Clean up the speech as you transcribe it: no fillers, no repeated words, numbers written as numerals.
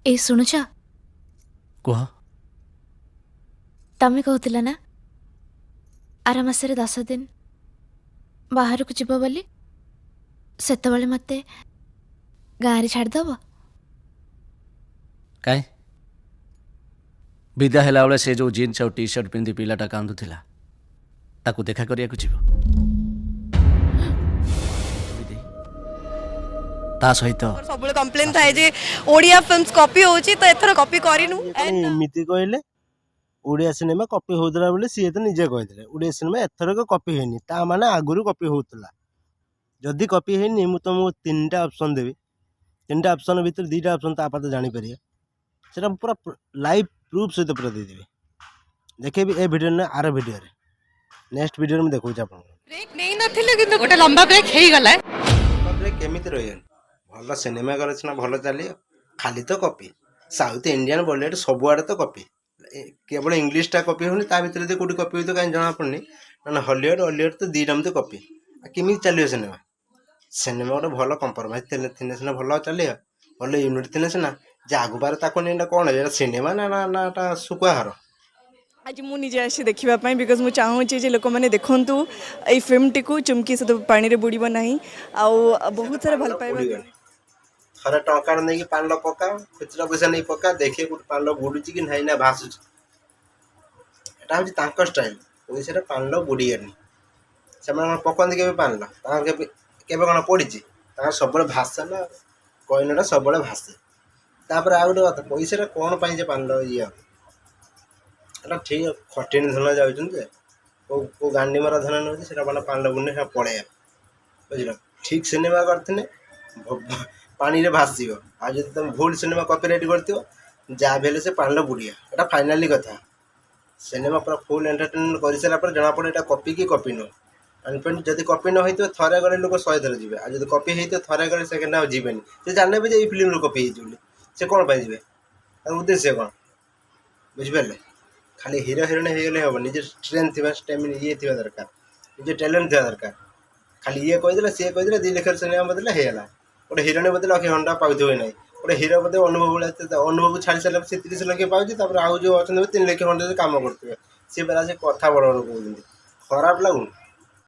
ଏ ଶୁଣୁଛ? କୁହ। ତମେ କହୁଥିଲ ନା ଆର ମାସରେ 10 ଦିନ ବାହାରକୁ ଯିବ ବୋଲି? ସେତେବେଳେ ମୋତେ ଗାଁରେ ଛାଡ଼ିଦେବ? କାଇଁ, ବିଦା ହେଲାବେଳେ ସେ ଯେଉଁ ଜିନ୍ସ ଆଉ ଟି ସାର୍ଟ ପିନ୍ଧି ପିଲାଟା କାନ୍ଦୁଥିଲା, ତାକୁ ଦେଖା କରିବାକୁ ଯିବ? ଦିଦି, ତା ସହିତ ସବୁବେଳେ କମ୍ପ୍ଲେନ୍ ଥାଏ ଯେ ଓଡ଼ିଆ ଫିଲ୍ମସ୍ କପି ହେଉଛି, ତ ଏଥର କପି କରିନୁ। ଇଏ କଣ ଏମିତି କହିଲେ? ଓଡ଼ିଆ ସିନେମା କପି ହେଉଥିଲା ବୋଲି ସିଏ ତ ନିଜେ କହିଥିଲେ। ଓଡ଼ିଆ ସିନେମା ଏଥରକ କପି ହେଇନି, ତା ମାନେ ଆଗରୁ କପି ହେଉଥିଲା। ଯଦି କପି ହେଇନି, ମୁଁ ତୁମକୁ ତିନିଟା ଅପସନ୍ ଦେବି। ତିନିଟା ଅପସନ୍ ଭିତରୁ ଦୁଇଟା ଅପସନ୍ ତା ପାଖରେ ଜାଣିପାରିବେ। ସେଇଟା ମୁଁ ପୁରା ଲାଇଭ୍ ପ୍ରୁଫ୍ ସହିତ ପୁରା ଦେଇଦେବି, ଦେଖେଇବି। ଏ ଭିଡ଼ିଓ ନୁହେଁ, ଆର ଭିଡ଼ିଓରେ, ନେକ୍ସଟ ଭିଡ଼ିଓରେ ମୁଁ ଦେଖାଉଛି ଆପଣଙ୍କୁ। ବ୍ରେକ୍ ନେଇନଥିଲେ, କିନ୍ତୁ ଗୋଟେ ଲମ୍ବା ବ୍ରେକ୍ ହେଇଗଲା। ବ୍ରେକ୍ କେମିତି ରହିଗଲି? ଭଲ ସିନେମା କଲେ ସିନା ଭଲ ଚାଲିବ। ଖାଲି ତ କପି, ସାଉଥ୍ ଇଣ୍ଡିଆନ୍, ବଲିଉଡ଼, ସବୁଆଡ଼େ ତ କପି। କେବଳ ଇଂଲିଶଟା କପି ହେଉନି। ତା ଭିତରେ ଯଦି କେଉଁଠି କପି ହେଉଥିବ, କାହିଁ ଜଣାପଡ଼ୁନି। ନହେଲେ ହଲିଉଡ଼, ଅଲିଉଡ଼ ତ ଦୁଇଟା ତ କପି। ଆଉ କେମିତି ଚାଲିବ ସିନେମା? ସିନେମା ଗୋଟେ ଭଲ କମ୍ପ୍ରମାଇଜ୍ ଥିଲେ ଥିଲେ ସିନା ଭଲ ଚାଲିବ। ଭଲ ୟୁନିଟ୍ ଥିଲେ ସିନା ଯେ ଆଗୁ ପାରେ ତାକୁ ନେଇ। ଏଇଟା କ'ଣ? ଏଇଟା ସିନେମା ନା ନା ନା ଏଟା ଶୁଖୁଆ ଘର? ଆଜି ମୁଁ ନିଜେ ଆସିଛି ଦେଖିବା ପାଇଁ, because ମୁଁ ଚାହୁଁଛି ଯେ ଲୋକମାନେ ଦେଖନ୍ତୁ ଏଇ ଫିଲ୍ମଟିକୁ, ଚୁମ୍କି ସେ ତ ପାଣିରେ ବୁଡ଼ିବ ନାହିଁ। ଆଉ ବହୁତ ସାରା ଭଲ ପାଇବା। ବୁଡ଼ିବନି। ଥରେ ଟଙ୍କାଟେ ନେଇକି ପାଣିରେ ପକାଅ, ଖୁଚୁରା ପଇସା ନେଇ ପକା, ଦେଖିବେ କୋଉଠି ପାଣିରେ ବୁଡୁଛି କି ନାହିଁ ନା ଭାସୁଛି। ଏଟା ହେଉଛି ତାଙ୍କ ଷ୍ଟାଇଲ୍। ପଇସାଟା ପାଣିରେ ବୁଡ଼ିବନି। ସେମାନେ କ'ଣ ପକାନ୍ତି କେବେ ପାଣିରେ? ତାଙ୍କର କେବେ କେବେ କ'ଣ ପଡ଼ିଛି? ତାଙ୍କର ସବୁବେଳେ ଭାସେ ନା, କଏନଟା ସବୁବେଳେ ଭାସେ। ତାପରେ ଆଉ ଗୋଟେ କଥା, ପଇସାଟା କ'ଣ ପାଇଁ ଯେ ପାଣିରେ ଇଏ ହବ? ଏଟା ଠିକ୍ ଖଟିଣି ଧନ ଯାଉଛନ୍ତି ଯେ କେଉଁ କେଉଁ ଗାଣ୍ଡି ମରା ଧନ ନେଉଛି, ସେଇଟା ମାନେ ପାଣିରେ ବୁଡ଼ିଲେ ସେଇଟା ପଳେଇବ, ବୁଝିଲ? ଠିକ୍ ସିନେମା କରିଥିଲେ ପାଣିରେ ଭାସିବ। ଆଉ ଯଦି ତୁମେ ଭୁଲ ସିନେମା କପିରାଇଟ୍ କରିଥିବ, ଯାହା ବି ହେଲେ ସେ ପାଣିରେ ବୁଡ଼ିବ। ଏଇଟା ଫାଇନାଲି କଥା। ସିନେମା ପୁରା ଫୁଲ୍ ଏଣ୍ଟରଟେନମେଣ୍ଟ କରିସାରିଲା ପରେ ଜଣାପଡ଼େ ଏଇଟା କପି କି କପି ନୁହଁ। ଆଣ୍ଡ ଯଦି କପି ନ ହେଇଥିବ, ଥରେ ଗଲେ ଲୋକ 100 ଥର ଯିବେ। ଆଉ ଯଦି କପି ହେଇଥିବ, ଥରେ ଗଲେ ସେକେଣ୍ଡ ଆଉ ଯିବେନି। ସେ ଜାଣିନେବେ ଯେ ଏଇ ଫିଲ୍ମରୁ କପି ହେଇଛି ବୋଲି। ସେ କ'ଣ ପାଇଁ ଯିବେ? ତାର ଉଦ୍ଦେଶ୍ୟ କ'ଣ? ବୁଝିପାରିଲେ? ଖାଲି ହିରୋ ହିରୋଇନ୍ ହେଇଗଲେ ହେବ? ନିଜ ଷ୍ଟ୍ରେନ୍ଥ ଥିବା, ଷ୍ଟାମିନା ଇଏ ଥିବା ଦରକାର, ନିଜ ଟ୍ୟାଲେଣ୍ଟ ଥିବା ଦରକାର। ଖାଲି ଇଏ କହିଦେଲେ, ସିଏ କହିଦେଲେ, 2 ଲକ୍ଷର ସିନେମା ବଦଲେ ହେଇଗଲା। ଗୋଟେ ହିରୋଇନ୍ ବଦଲେ ଲକ୍ଷେ ଘଣ୍ଟା ପାଉଥିବ କି ନାହିଁ। ଗୋଟେ ହିରୋ ବୋଧେ ଅନୁଭବ ଭଳିଆ, ଅନୁଭବକୁ ଛାଡ଼ି ସାରିଲା ପରେ ସେ 30 ଲକ୍ଷ ପାଉଛି। ତାପରେ ଆଉ ଯେଉଁ ଅଛନ୍ତି 3 ଲକ୍ଷ ଖଣ୍ଡେ କାମ କରୁଥିବେ, ସିଏ ପରା ସେ କଥା ବଡ଼ ବଡ଼ କହୁଛନ୍ତି। ଖରାପ ଲାଗୁନି?